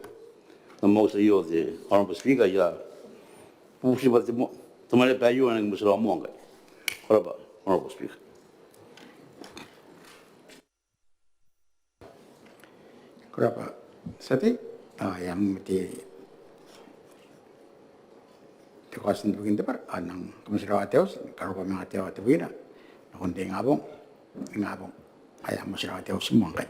na motinnano te Honourable Speaker, I a bubuti bwa te mo, te mwaneaba aio e nangi motirawa moa ngkai. Ko rabwa Honourable Speaker. Ko rabwa te tia tei, ao e a mimi te, te kaoti ibukin te bwara, ao e nang kamotirawa te auti, karokoa manga te aoa tebwina nakon te ingabong, ingabong. Ao e a motirawa te auti moa ngkai.